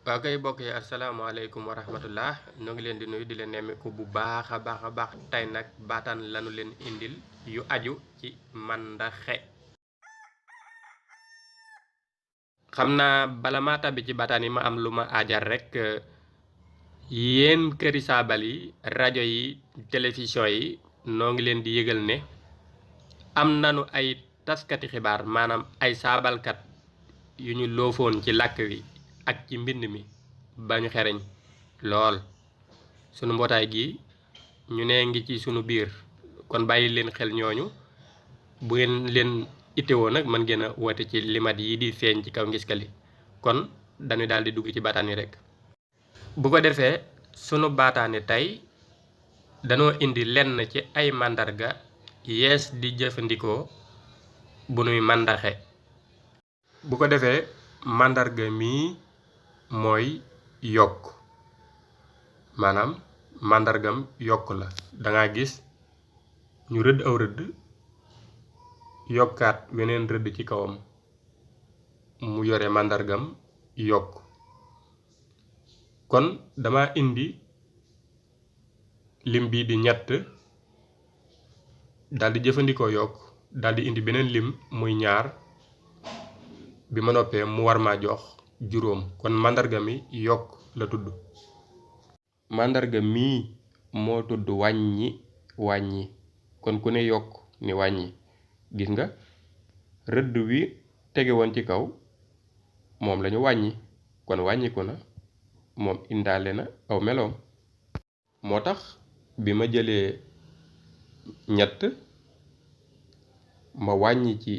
waaw kay bokk yi asalaamaaleykum wa rahmatullah ñoo ngi leen di nuyu di leen nemmeeku bu baax a baax tey nag baataan lanu leen indil yu aju ci màndaxe. xam naa bala maa tàbbi ci baataan yi ma am lu ma aajar rek yéen këri saabal yi rajo yi télévision yi noo ngi leen di yëgal ne am nanu ay taskati xibaar maanaam ay saabalkat yu ñu loofoon ci làkk wi ak ci mbind mi ba ñu xereñ lool. sunu mbootaay gi ñu ne ngi ci sunu biir kon bàyyi leen xel ñooñu. bu ngeen leen itewoo nag mën ngeen a woote ci limat yi di feeñ ci kaw ngiskali. kon dañu daal di dugg ci baataan yi rek. bu ko defee sunu baataani tey danoo indi lenn ci ay màndarga yees di jëfandikoo bu nuy màndaxe. bu ko defee màndarga mii mooy yokk, maanaam màndargam yokk la. danga gis ñu rëdd aw rëdd yokkaat weneen rëdd ci kawam mu yore màndargam yokk. kon dama indi lim bi di ñett daldi jëfandikoo yokk daldi indi beneen lim muy ñaar bi ma noppee mu war ma jox juróom. kon màndarga mi yokk la tudd. màndarga mii moo tudd wàññi. kon ku ne yokk ni wàññi. gis nga rëdd wi tege woon ci kaw moom lañu wàññi, kon wàññiku na, moom indaale na aw meloom. moo tax bi ma jëlee ñett ma wàññi ci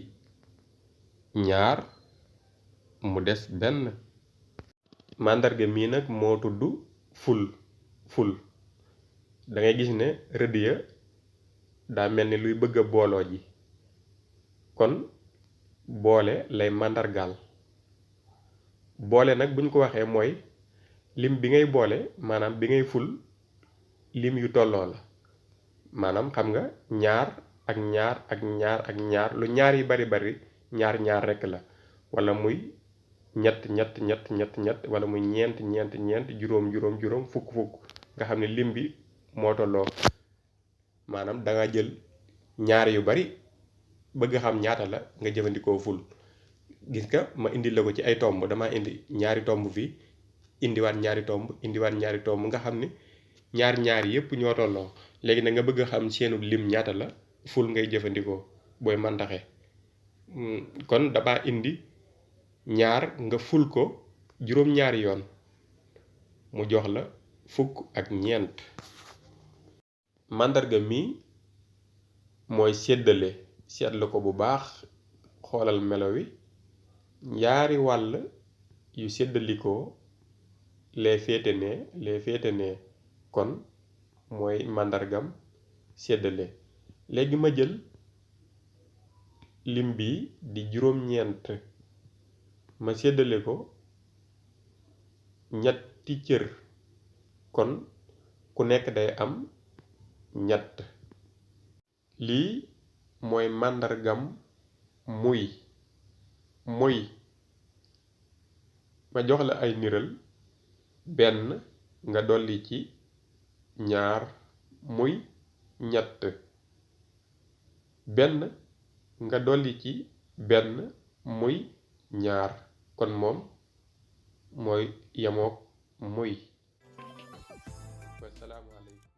ñaar mu des benn. màndarga mii nag moo tudd ful. da ngay gis ne rëdd ya daa mel ni luy bëgg a booloo ji, kon boole lay màndargaal. boole nag buñ ko waxee mooy lim bi ngay boole, maanaam bi ngay ful lim yu tolloo la. maanaam xam nga ñaar ak ñaar ak ñaar ak ñaar, lu ñaar yi bari ñaar rekk la, wala muy ñett wala muy ñeent juróom fukk nga xam ne lim bi moo tolloo. maanaam danga jël ñaar yu bari bëgg xam ñaata la nga jëfandikoo ful. gis nga ma indi la ko ci ay tomb, dama indi ñaari tomb fii indiwaat ñaari tomb nga xam ne ñaar yépp ñoo tolloo. léegi nag nga bëgg xam seenu lim ñaata la, ful ngay jëfandikoo booy màndaxe. kon dama indi ñaar nga ful ko juróom-ñaari yoon mu jox la fukk ak ñeent. màndarga mi mooy séddale. seetlu ko bu baax, xoolal melo wi, ñaari wàll yu séddalikoo lee féete nee kon mooy màndargam séddale. léegi ma jël lim bi di juróom-ñeent ma séddale ko ñetti cër, kon ku nekk day am ñett. lii mooy màndargam muy ma jox la ay niral. benn nga dolli ci ñaar muy ñett, benn nga dolli ci benn muy ñaar, kon moom mooy yemook muy. Wassalaamu aleykum.